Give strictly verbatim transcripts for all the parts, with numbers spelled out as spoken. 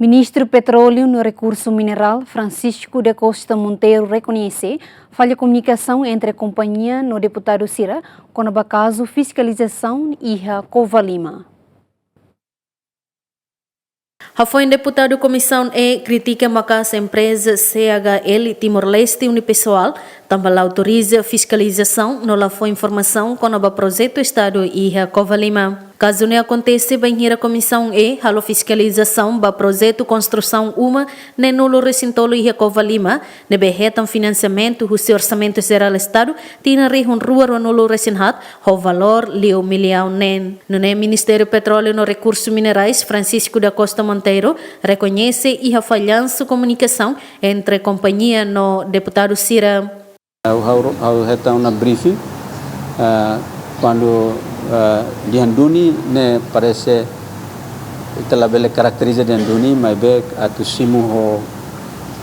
Ministru Petróleu no Rekursu Minerál, Francisco da Costa Monteiro, rekoñese falla komunikasaun entre kompañia no deputadu sira kona-ba kazu fiskalizasaun iha Covalima. Hafoin deputadu Komisaun E kritika maka'as empreza C H L Timor-Leste Unipessoal, tanba la autoriza fiskalizasaun no la fó informasaun kona-ba projetu Estadu iha Covalima. Kazu ne'e akontese bainhira Komisaun E halo fiskalizasaun ba projetu konstrusaun uma neenulu-resin-tolu iha Covalima, ne'ebé hetan finansiamentu husi Orsamentu Jerál Estadu tinan rihun rua ruanulu-resin-haat, ho valór liu millaun neen. Nune'e Ministériu Petróleu no Rekursu Minerais, Francisco da Costa Monteiro, rekoñese iha fallansu komunikasaun entre kompañia no deputadu sira. Ha'u, ha'u, ha'u hetan ona briefing, ah, kuandu, ah, dehan duni ne'e parese ita labele karakteriza dehan duni, maibé atu simu ho,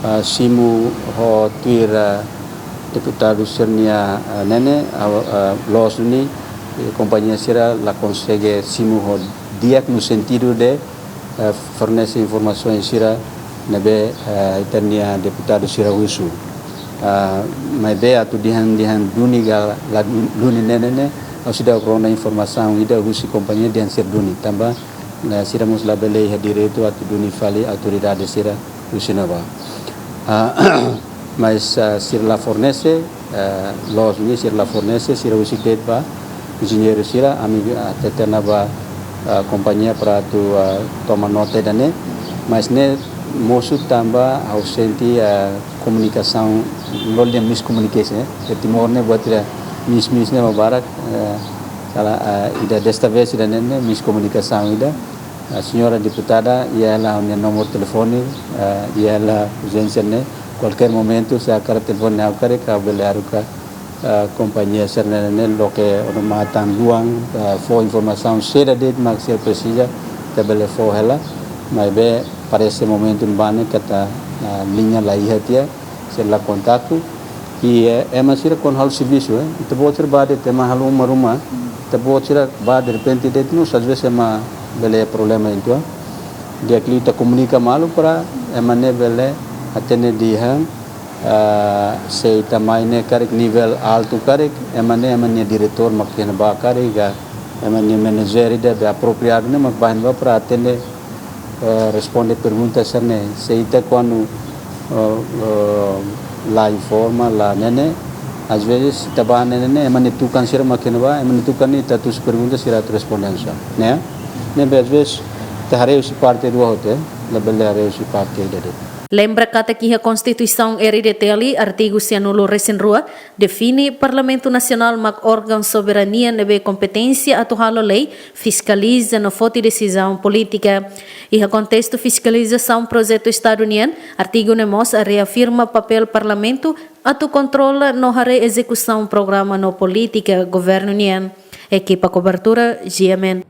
ah, simu ho tuir, ah, deputadu sira-nia, ah, ne'e ne'e, ah, ah, loos duni, eh, kompañia sira la konsege simu ho di'ak no sentidu de, eh, fornese informasaun sira ne'ebé, eh, ita-nia deputadu sira husu. Ah, maibé atu dehan, dehan duni ka la duni ne'e ne'e, ha'u seidauk rona informasaun ida husi kompañia dehan sira duni. Tanba, eh, sira mós labele iha direitu atu duni fali autoridade sira husi ne'ebá. Ah, mas, ah, sira la fornese, eh, loos duni sira la fornese, sira husik de'it ba enjeñeiru sira, ami, ah, hatete ona ba, ah, kompañia para atu, ah, toma nota ida-ne'e, mas ne'e mosu tanba ausente, ah, komunikasaun, lori dehan miscommunication, eh. Iha Timor ne'e buat ida mis-mis ne'e mak barak, eh, kala, ah, ida desta vez ida-ne'e ne'e miskomunikasaun ida. Ah, señora deputada, iha hela ha'u-nia númeru telefone, ah, iha hela urjénsia ne'e, kualkér momentu, se hakarak telefone ha'u karik, ha'u bele haruka, ah, kompañia sira-ne'e ne'e, loke ona matan luan, ah, fó informasaun saida de'it mak sira presiza, ita bele fó hela, maibé parese momentu ne'ebá ne'e katak, ah, liña la iha tiha, sira la kontaktu, i, eh, ema sira kuandu halo servisu, eh, ita-boot sira bá de'it, ema halo uma ruma, ita-boot sira bá derrepente de'it mós, às vezes ema bele problema uitoan. Di'ak liu ita komunika malu para ema ne'e bele hatene dehan, ah, se ita mai ne'e karik nivel altu karik, ema ne'e ema nia diretór mak iha ne'ebá karik, ka ema nia manager ida be apropriadu ne'e mak bá iha ne'ebá para hatene, eh, responde pergunta sira-ne'e. Se ita kuandu, eh, eh, la informa, la ne'e ne'e, às vezes ita bá ne'e ne'e, ema nia tukan sira mak iha ne'ebá, ema nia tukan ne'e ita husu pergunta sira atu responde hanesan ne'e. Ne'ebé às vezes ita haree husi parte rua hotu, eh, labele haree husi parte ida de'it. Lembra katak iha Konstituisaun R D T L, artigu sianulu-resin-rua, define Parlamentu Nasionál mak órgaun soberania ne'ebé kompeténsia atu halo lei, fiskaliza no foti desizaun polítika. Iha kontestu fiskalizasaun projetu Estadu nian, artigu ne'e mós reafirma papél Parlamentu atu kontrola no haree ezekusaun programa no polítika governu nian. Ekipa kobertura, G M N.